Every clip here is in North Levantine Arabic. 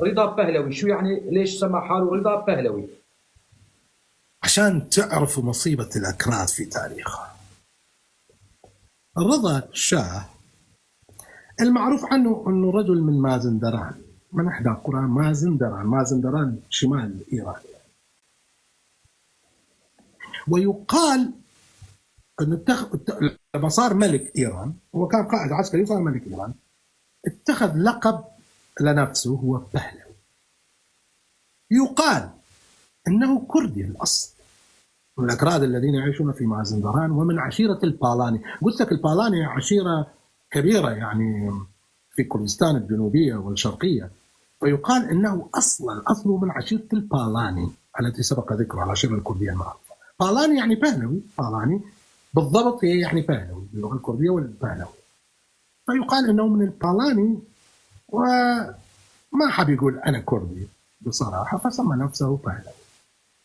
رضا بهلوي؟ شو يعني ليش سمى حاله رضا بهلوي؟ عشان تعرفوا مصيبة الأكراد في تاريخها. رضا شاه المعروف عنه أنه رجل من مازندران، من إحدى قرى مازندران، مازندران شمال إيران. ويقال أنه لما صار ملك إيران، هو كان قائد عسكري وصار ملك إيران، اتخذ لقب لنفسه هو بهلوي. يقال أنه كردي الأصل، من الأكراد الذين يعيشون في مازندران ومن عشيرة البالاني. قلت لك البالاني عشيرة كبيرة يعني في كردستان الجنوبية والشرقية، فيقال أنه أصلا أصله من عشيرة البالاني التي سبق ذكرها، العشيرة الكردية المعروفة. بالاني يعني بهلوي، بالاني بالضبط هي يعني بهلوي باللغة الكردية والبهلوي. فيقال أنه من البالاني، وما حب يقول أنا كردي بصراحة، فسمى نفسه بهلوي.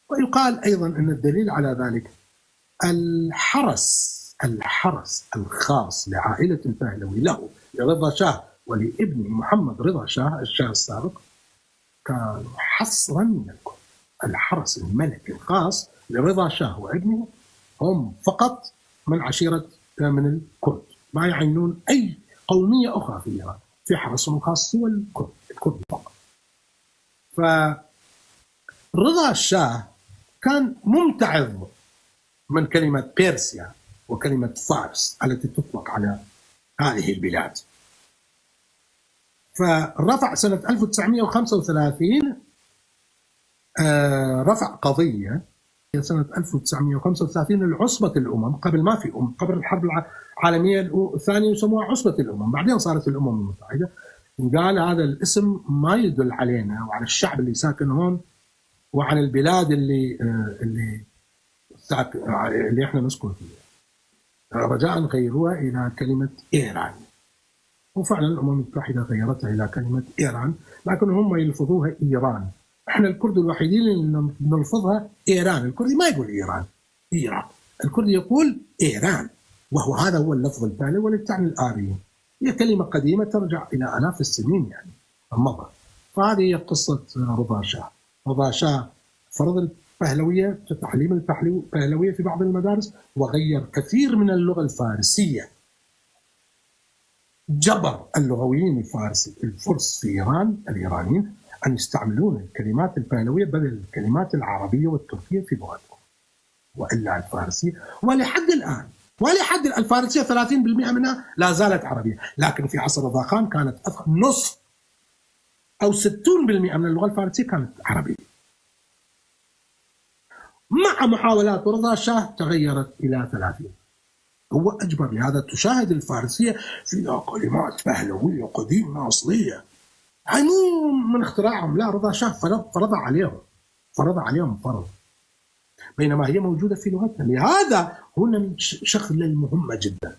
ويقال أيضا أن الدليل على ذلك الحرس الخاص لعائلة البهلوي له، لرضا شاه ولابنه محمد رضا شاه الشاه السابق، كان حصرا من الكرد. الحرس الملكي الخاص لرضا شاه وابنه هم فقط من عشيرة من الكرد، ما يعينون أي قومية أخرى في إيران، في حرسهم الخاص هو الكرد، الكرد فقط. فرضا الشاه كان ممتعض من كلمة بيرسيا وكلمة فارس التي تطلق على هذه البلاد، فرفع سنة 1935 رفع قضية سنة 1935 لعصبة الأمم. قبل ما في أم، قبل الحرب العالمية الثانية يسموها عصبة الأمم، بعدين صارت الأمم المتحدة. قال هذا الاسم ما يدل علينا وعلى الشعب اللي ساكن هون وعلى البلاد اللي احنا نسكن فيها، رجاء غيروها إلى كلمة إيران. وفعلا الأمم المتحدة غيرتها إلى كلمة إيران، لكن هم يلفظوها إيران. احنا الكرد الوحيدين اللي نلفظها إيران. الكردي ما يقول إيران، إيران، الكردي يقول إيران، وهو هذا هو اللفظ الفعلي والذي تعني الآريين. هي كلمة قديمة ترجع إلى آلاف السنين يعني مضى. فهذه هي قصة رضا شاه. رضا شاه فرض البهلوية، تعليم البهلوية في بعض المدارس، وغير كثير من اللغة الفارسية. جبر اللغويين الفرس في إيران، الإيرانيين، أن يستعملون الكلمات البهلوية بدل الكلمات العربية والتركية في لغتهم، وإلا الفارسية. ولحد الآن، ولحد الفارسية 30% منها لا زالت عربية، لكن في عصر رضا خان كانت نصف أو 60% من اللغة الفارسية كانت عربية. مع محاولات رضا شاه تغيرت إلى 30. هو أجبر، لهذا تشاهد الفارسية فيها كلمات بهلوية قديمة أصلية، هاي مو من اختراعهم، لا، رضا شاه فرض عليهم، فرض عليهم فرض، بينما هي موجودة في لغتنا. لهذا هنا الشغلة المهمة جدا،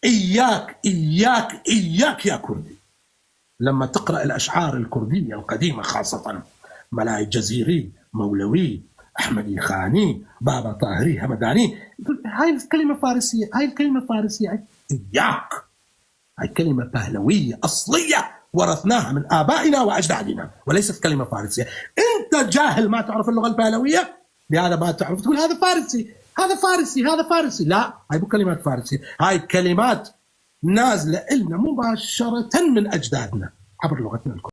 إياك إياك إياك يا كردي لما تقرأ الأشعار الكردية القديمة، خاصة ملاي جزيري، مولوي، أحمدي خاني، بابا طاهري همداني، هاي الكلمة فارسية، هاي الكلمة فارسية، إياك، هاي كلمة بهلوية أصلية ورثناها من آبائنا وأجدادنا وليست كلمة فارسية. أنت جاهل ما تعرف اللغة البهلوية، لهذا ما تعرف تقول هذا فارسي، هذا فارسي، هذا فارسي. لا، هاي مو كلمات فارسية، هاي كلمات نازلة إلنا مباشرة من أجدادنا عبر لغتنا الكردية.